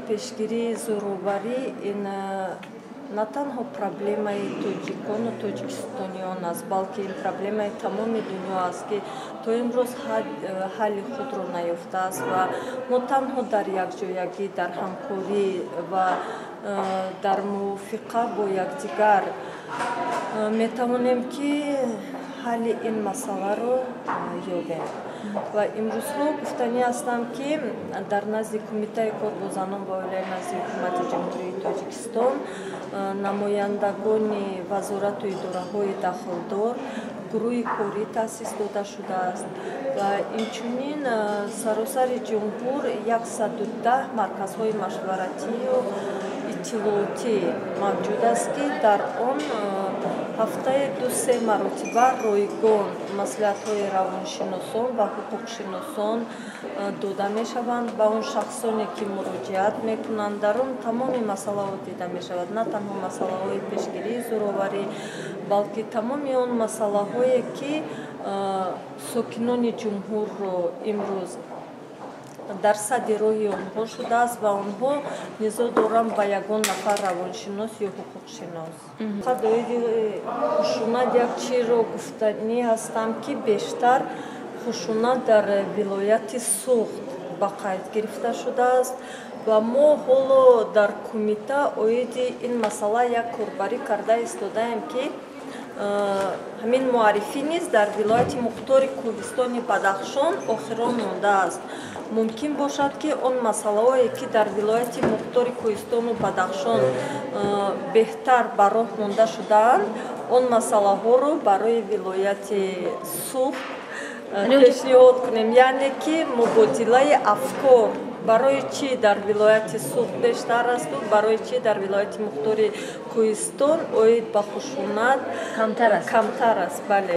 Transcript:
Пешгирии зӯроварӣ ин на танҳо проблемаи тоҷикону тоҷикистониён аст, балки ин проблемаи тамоми дунё аст, ки то имрӯз ҳалли худро наёфтааст. Ва мо танҳо дар якҷоягӣ, дар ҳамкорӣ ва дар мувофиқа бо якдигар метавонем, ки ҳалли ин масъаларо ёбем. Ва имрӯзҳо гуфтанӣ ҳастам, ки дар назди Кумитаи кор бо занон ва оилаи назди Ҳукумати Ҷумҳурии Тоҷикистон намояндагони вазорату идораҳои дахлдор гурӯҳи корӣ таъсис дода шудааст ва инчунин саросари ҷумҳур 110 марказҳои машваратию иттилоотӣ мавҷуд аст, ки дар он ҳафтаи 2-3 маротиба ройгон маслиҳатҳои равоншиносон ва ҳуқуқшиносон дода мешаванд ба он шахсоне, ки муроҷиат мекунанд. Дар он тамоми масъалаҳо дида мешавад, на танҳо масъалаҳои пешгирии зӯроварӣ, балки тамоми он масъалаҳое, ки сокинони ҷумҳурро имрӯз дар садди роҳи онҳо шудааст ва онҳо низо доранд ба ягон нафар равоншинос ё ҳуқуқшинос. Доири хушунат як чизро гуфтанӣ ҳастам, ки бештар хушунат дар вилояти Суғд ба қайд гирифта шудааст ва мо ҳоло дар кумита оиди ин масъала як корбарӣ карда истодаем, ки ҳамин муаррифӣ низ дар вилояти мухтори Кӯҳистони Бадахшон охирон мондааст. Мумкин бошад, ки он масъалаҳое, ки дар вилояти мухтори Кӯҳистону Бадахшон беҳтар ба роҳ монда шудаанд, он масъалаҳоро барои вилояти Суғд пешниҳод кунем, яъне ки мубодилаи афкор: барои чӣ дар вилояти Суғд бештар асту барои чӣ дар вилояти мухтори Кӯҳистон оид ба хушунат камтар аст. Бале.